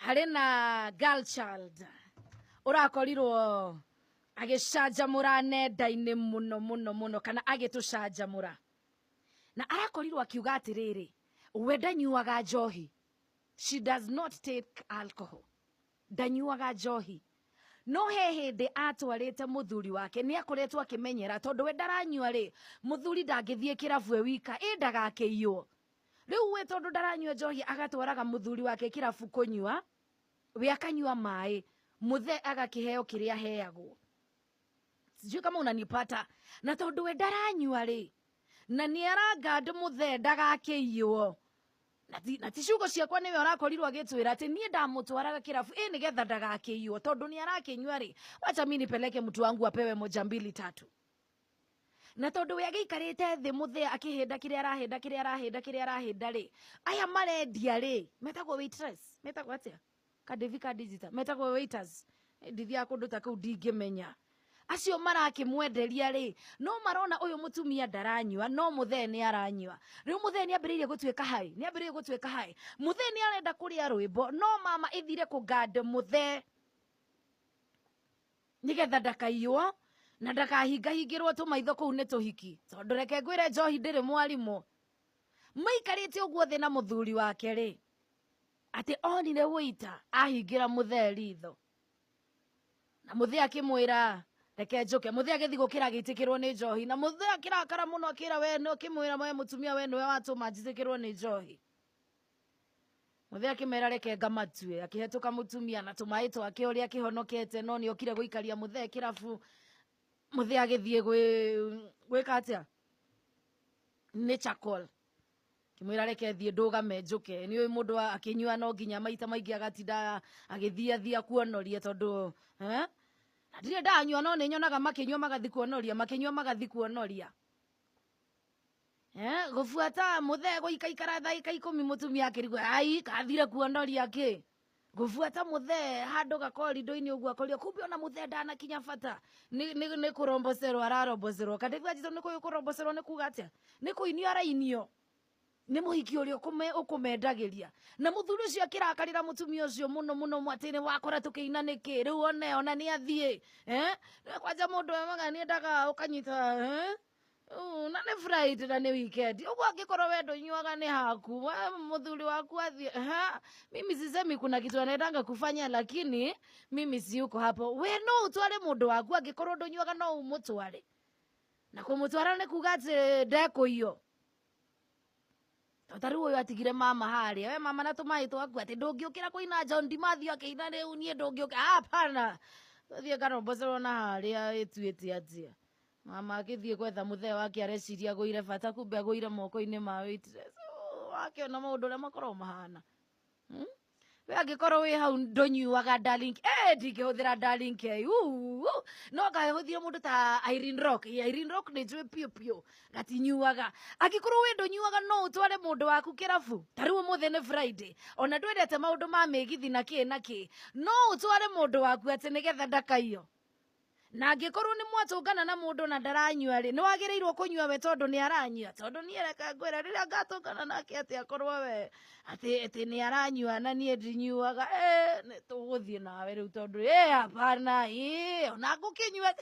Harĩ na girl child ũrakorirwo agĩcanjamũra nenda-inĩ mũno mũno mũno, kana agĩtũcanjamũra, na arakorirwo akiuga atĩrĩrĩ, we ndanyuaga njohi, she does not take alcohol, ndanyuaga njohi, no he hĩndĩ atwarĩte mũthuri wake, nĩ akoretwo akĩmenyera tondũ we ndaranyua rĩ, mũthuri ndangĩthiĩ kĩrabu e wika, ĩ ndagakĩiywo. Rĩu we tondũ ndaranyua njohi agatwaraga mũthuri wake kĩrabu kũnyua, we akanyua maĩ, mũthee agakĩheo kĩrĩa aheagwo. Sijui kama unanipata. Na tondũ we ndaranyua rĩ, na nĩ arangand mũthee ndagakĩiywo, na ti ciugo ciakwa, nĩwe ũrakorirwo agĩtwĩra atĩ niĩ ndamũtwaraga kĩrabu ĩ nĩgetha ndagakĩiywo, tondũ nĩ arakĩnyua rĩ, wacha mi nipeleke mtu wangu apewe moja mbili tatu. Na tondũ we agĩikarĩte thĩ mũthee akĩhĩnda kĩrĩa arahĩnda, kĩrĩa arahĩnda, kĩrĩa arahĩnda rĩ, aya marendia rĩ, metagwo waitress, metagwo atĩa, kadevi ka digital, metagwo waiters, ndithiaga kũndũ ta kũu ndingĩmenya. Acio marakĩmwenderia rĩ, no marona ũyũ mũtumia ndaranyua, no mũthee nĩ aranyua. Rĩu mũthee nĩ ambĩrĩirie gũtuĩka hai, nĩ ambĩrĩirie gũtuĩka hai. Mũthee nĩ arenda kũrĩa rwĩmbo, no mama ĩthire kũgand mũthee nĩgetha ndakaiywo na ndakahingahingĩrwo tũmaitho kũu nĩ tũhiki, tondũ reke ngwĩre, njohi ndĩrĩ mwarimũ. Maikarĩte ũguo thĩ na mũthuri wake rĩ, atĩ onire wũita ahingĩra mũthee ritho, na mũthee akĩmwĩra, "Reke njũke." Mũthee agĩthiĩ gũkĩra, agĩitĩkĩrwo nĩ njohi, na mũthee akĩrakara mũno, akĩra we, akĩmwĩra, "We mũtumia, we nĩwe watũma njitĩkĩrwo nĩ njohi." Mũthee akĩmera, "Reke ngamatue." Akĩhetũka mũtumia na tũmaĩ twake ũrĩa akĩhonokete, no nĩ okire gũikaria mũthee kĩrabu. Mũthee agĩthiĩ gwĩka atĩa, nĩ charcoal, kĩmwĩra, "Reke thiĩ ndũgame njũke." Nĩ ũĩ mũndũ akĩnyua no nginya maita maingĩ agatinda agĩthiathia kuonoria, tondũ eh? Na ndirĩ ndanyua, no nĩ nyonaga makĩnyua magathi kuonoria, makĩnyua magathi kuonoria. Eh, gũbuata mũthee gũikaikara thaa 10, mũtumia akĩrigwo, ai kathire kuonoria kĩ? Gũbuata mũthee handũ gakorindo-inĩ ũguo, akorio kumbe ona mũthee ndanakinya bata, nĩ kũrombocerwo ararombocerwo. Kandebu njito nĩ kũrombocerwo nĩ kuga atĩa? Nĩ kũinio arainio nĩ mũhiki ũrĩa ũkũmendagĩria. Na mũthuri ũcio akĩrakarĩra mũtumia ũcio mũno mũno, atĩ nĩ wakora tũkĩina nĩkĩ rĩu, one ona nĩ athiĩ, eh? Kwanja mũndũ emaga nĩ endaga ũkanyita, eh? Na nĩ Friday na nĩ weekend ũguo, angĩkorwo we ndũnyuaga nĩ haku, we mũthuri waku athiĩ ha. Mimi sisemi kuna kitu anaendanga kufanya, lakini mimi siyuko hapo. We no ũtware mũndũ waku, angĩkorwo ndũnyuaga no ũmũtware, na kũmũtwara nĩ kuga atĩ ndekũiywo. Ta rĩu ũyũ atigire mama harĩa, we mama na tũmaĩ twaku, atĩ ndũngĩũkĩra kũina John Dimathio akĩina rĩu, niĩ ndũngĩũkĩra, hapana, thiĩ karombocerwo na harĩa ĩtuĩte atĩa. Mama akĩthiĩ gwetha mũthee wake, areciria agũire bata, kumbe agũire moko-inĩ ma waitress. Wakĩona maũndũ ũrĩa makoragwo mahana, We angĩkorwo wĩ hau ndũnyuaga, darling, eh, ndingĩhũthĩra darling K. Uu, no ngahũthĩra mũndũ ta Irene Rock. Irene Rock nĩ njũĩ piũ piũ gatinyuaga. Angĩkorwo wĩ ndũnyuaga, no ũtware mũndũ waku kĩrabu. Ta rĩu ũmũthĩ nĩ Friday, ona ndwendete maũndũ ma mĩgithi na kĩ na kĩ, no ũtware mũndũ waku atĩ nĩgetha ndakaiywo. Na angĩkorwo nĩ mwatũngana na mũndũ na ndaranyua rĩ, nĩ wagĩrĩirwo kũnyua we tondũ nĩ aranyua? Tondũ niĩ reke ngwĩre, rĩrĩa ngatũngana nake atĩ akorwo we atĩ nĩ aranyua na niĩ ndinyuaga, nĩ tũgũthiĩ nawe rĩu, tondũ hapana, ona ngũkĩnyua.